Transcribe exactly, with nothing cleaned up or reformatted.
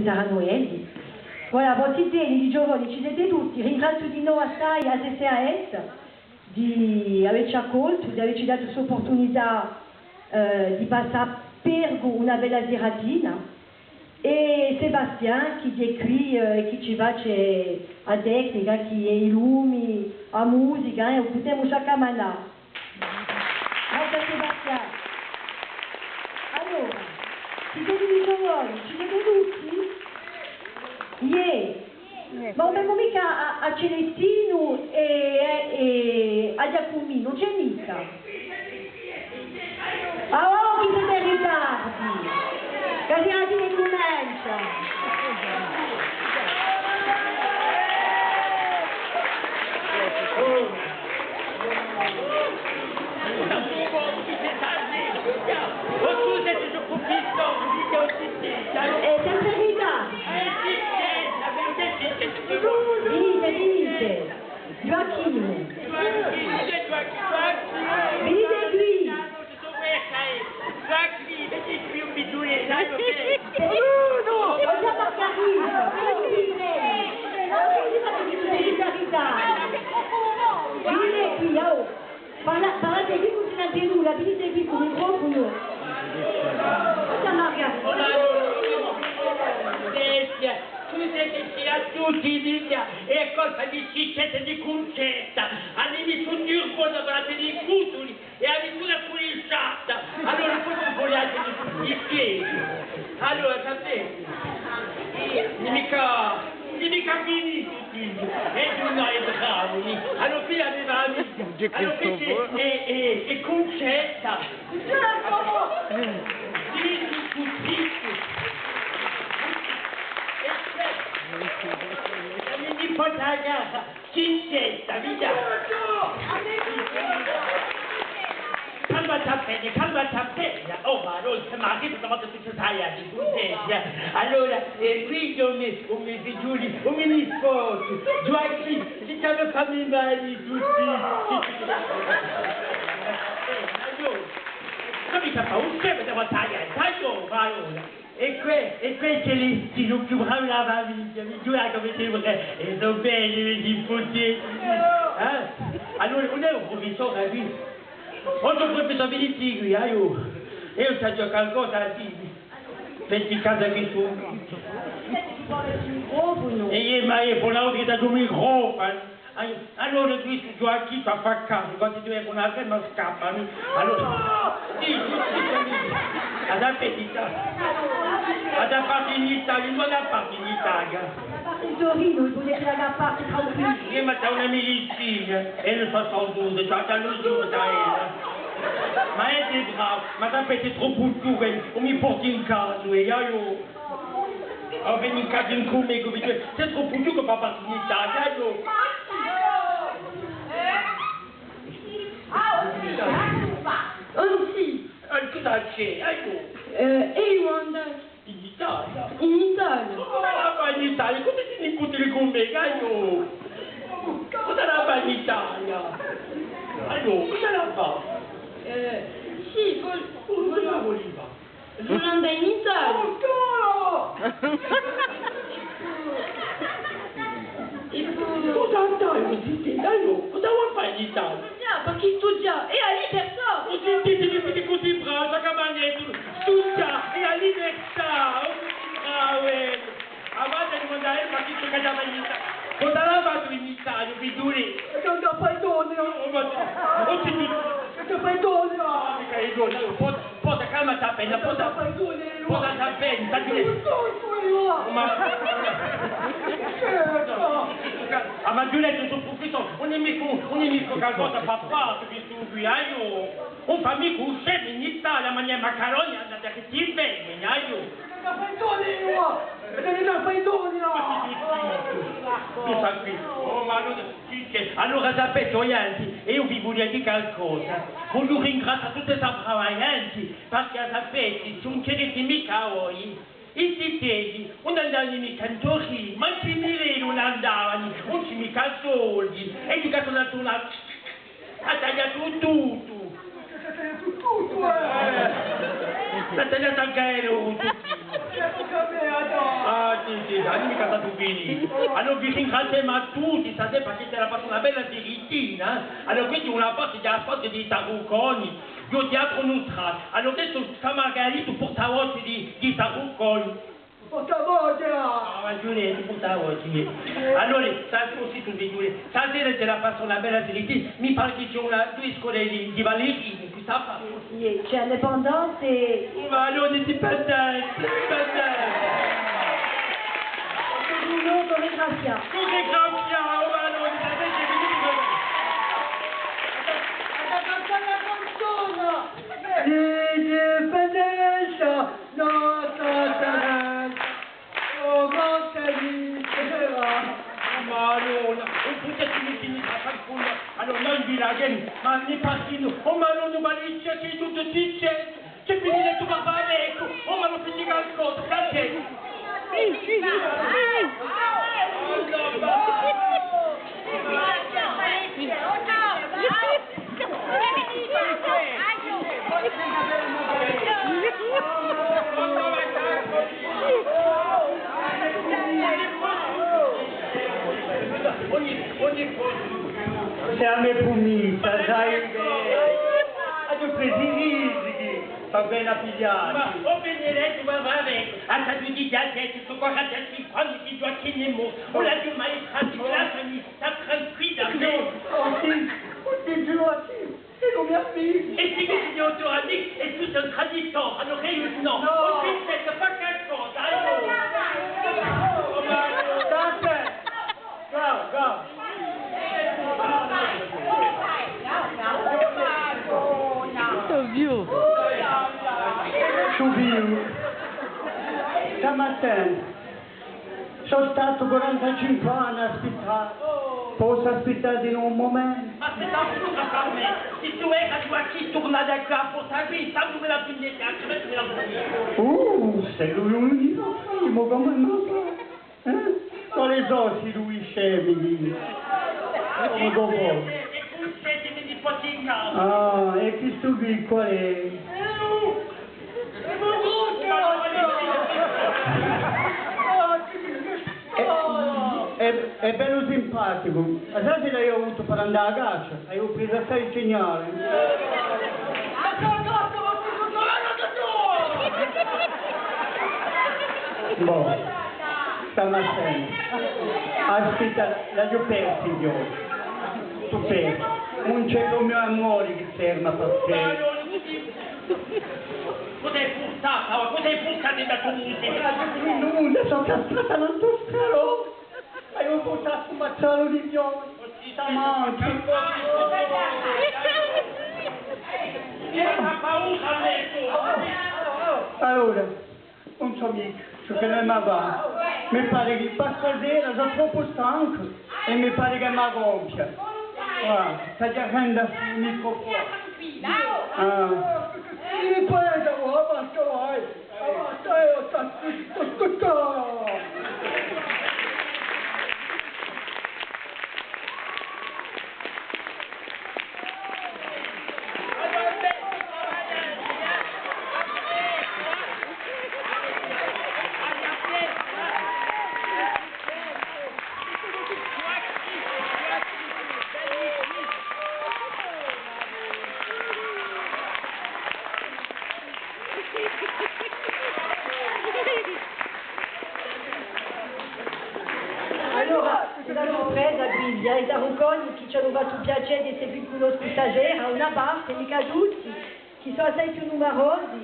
saranu elli. Voilà, bon, zitelli, di ghjovani, ci site tutti, ringraziu di novu assai a C C A S di avecci accoltu, di avecci datu st'opportunità, eh, di passà per una bella siratina. È Sébastien, chì hè quì, eh, è chì ci face a tecnica, chì hè i lumi, a musica, eh, u putemu sciaccamanà. Grazie à Sébastien. Allora, ci site i ghjovani, ci site tutti? Iè. Ma ùn avemu micca à, à Celestinu è, è à Ghjacuminu, ùn ci hè micca? Ah, oh, chì site in ritardu! Chì a siratina cumencia! È sempre in ritardu! Venite, venite! Ghjuachinu! Venite quì! Bruno! Ò ghjà Margarita! Venite quì, venite! Venite quì, venite! Venite quì, oh! Parla-, parlate quì, ùn si sente nulla, venite quì cù u microfonu. Ò ghjà Margarita! Scusateci à tutti, dicu, hè colpa di Cicetta è di Cuncetta, ani missu un turbo davanti à i cutuli è ani puru furisciata. Allora, poi ci vole ancu di tutti i piedi. Allora, sapete, ùn hè micca, ùn hè micca finitu, figliu. È tu no, è bravu, mi. Allora, qui aveva amici. Allora, questa hè, hè, hè Cuncetta. Zittu, zittu. È questa, è mi, mi porta a casa. Cicetta, via! Calmati appena, calmati appena! Oh, ma allora, ma chì, ma chì succede? Allora, eh, quì u me, u me figliolu, u me nipote, Ghjuachì, si chjama fammi male tutti! Allora, ma mi fa un scemo da battaglia, taglio, ma allora. È què, è què Celestinu, u più bravu di a famiglia, mi ghjura cum'è sempri, è sò belli, i me nipoti. Eh? Allora, ùn hè u prufissore quì? Ò, u prufissore, venite quì, aiò. Eiu t'aghju calcosa à dì. Metti in casa quì sù. È iè, ma hè bona, ùn ti dà u microfonu. Ai-, allora questu Ghjuachì s'hà fattu casu, quandu tù hai una ferma scappa, nò? Allora, sì, sì, sì, sì. Hà da partì, hà da partì in Italia, induve hà da partì in Italia? In Torinu, pudete andà à parte tranquilli. Iè, ma t'hà una medicina, è ùn sò, sò dui, cioè, t'hà l'ultima da ella. Ma hè bravu, ma sapete, troppu ghjovanu, ùn mi porti in casa, è eiu Oh, veni in casa incù mè, cum'è tù, sì troppu ghjovanu pà partì in Italia, aiò. Ùn sì. Eh, cosa ci hè, aiò? Eh, eiu andassi. In Italia? In Italia. Ma cosa l'hà da fà in Italia? Cosa ti ne incuntri cù mè, aiò? Cosa l'hà da fà in Italia? Aiò, cosa l'hà da fà? Eh, sì, vol-, cosa vol-, vulia fà? Vulia andà in Italia. Ancora! È po... Cosa andai, zitella, aiò? Cosa vulia fà in Italia? Studià, perchè studià hè a libertà! O zitella, mi vidi cusì brava, sta campagnetta, studià hè a libertà, o cusì brava, eh! Avanti di mandà, eh, ma chì ci hè da fà in Italia? Cosa l'hà fattu in Italia, figlioli? È chì ùn dà perdone, oh! Oh, ma, oh, signore! È chì perdone, oh! Ah, micca perdone, oh, po-, po-, calmati appena, po-, perdone, oh! Po-, sta bè, sta bè. Ùn sò, ùn sò, oh! Ma, ah, ma Ghjulietta, sò prufissore, ùn hè micca, ùn hè micca calcosa pà fà, questu quì, aiò! Ùn fà micca u scemu in Italia, ma i maccaroni, andate chì ti vene, aiò! Ùn dà perdone, oh! È ùn dà perdone, oh! Ma sì, sì, sì. Tù sai quì. Oh, ma allora, sì, sì. Allora, sapete, o ghjenti, eiu vi vulia dì calcosa. Vogliu ringrazià tutta sta brava ghjenti, perchè sapete, s'ùn c'erate micca voi, i zitelli ùn andavanu micca in Torinu, mancu in Milanu ùn andavanu, ùn ci hè micca soldi, è chì sò tornati à Hà tagliatu tuttu! Hà tagliatu tuttu, eh! Eh, l'hà tagliatu ancu ellu tuttu! L'hà tagliatu ancu à mè, allora! Ah, Allora, micca tantu bè. Allora, vi ringraziemu à tutti, stasera, perchè avete fattu una bella siritina, eh? Allora, questa hè una parte di a squadra di Tarruconi, di u Teatru Nustrale. Allora, adesso sta Margarita, portavoce di, di Tarruconi. Portavoce! Ah, ma Giuliettu, portavoce. Allora, sta, cusì tù, Giuliettu. Stasera avete fattu una bella siritina, mi pare chì ci hè una, dui squadre di, di ballerini. Iè, ci hè indépendance è... Oh, ma allora indépendance, indépendance. Coregrafia. Coregrafia, oh, ma allora indépendance. Attaccate alla canzone. L'indipendenza, nostra speranza. Oh, ma chì dice, ma allora, ùn pudete micca finì a canzona, allora noi vi laghemu, ma mi pare chì nò, oh, ma allora, ma dice chì tuttu dice, chì finì tuttu per fà vechju, oh, ma ùn finì qualcosa, state. Sè a me pumita, sai, eh, aghju presu i risichi, va bè, a pigliate. Ma, o benedetti, ma, va bè, à sta più di diciassette, sò quarantacinque anni chì Gioacchinu hè mortu, ùn l'aghju mai trattu, lasciami stà tranquilla, o Dio, o Dio, o Dio, Gioacchinu. È cum'è a vita? È sì, cum'è u to amicu, hè tuttu un traditore, allora eiu nò. Nò. O Dio, aspetta, fà qualcosa, aiò. State! Bravo, bravo. Tuttu viu. Tuttu viu. Stamattina. Sò statu quarantacinque anni à aspittà. Possu aspittà dinù un mumentu? Aspetta, scusa, Carmè, sì tù vedi chì turnate à quì, forse quì, tandu mi la pigliate, altrimenti mi la pigliate. Uh, sè lui un nipote, cum'è mai? Eh? Quale sò sti dui scemi quì? Cum'è cum'è? È cunniscete i me nipoti in casa. Ah, è questu quì quale hè? Hè, hè, hè bellu simpaticu. A stasera eiu aghju avutu per andà à a caccia, aghju presu assai signali. Bon, stamattina. Aspetta, l'aghju persu, eiu. Tù persu. Ùn ci hè u mo amore chì ferma per tè. Cosa hai purtatu? Cosa hai purtatu in u to munnu? Nunda, sò cascata in u to stralò. Aghju purtatu un mazzalu di fiori. T'amancu. Allora, ùn sò micca ciò ch'ellu m'hà da fà. Mi pare chì per stasera sò troppu stancu è mi pare chì m'hà da compia. Guarda, t'aghju da prenda u microfonu. Ah. Sì, poi, basta, vai. Basta, eh, sta, sta, sta, sta. Allora, una surpresa quì, i Tarruconi chì ci anu fattu u piacè d'esse quì cù noi sta sera, una parte, micca tutti, chì sò assai più numarosi.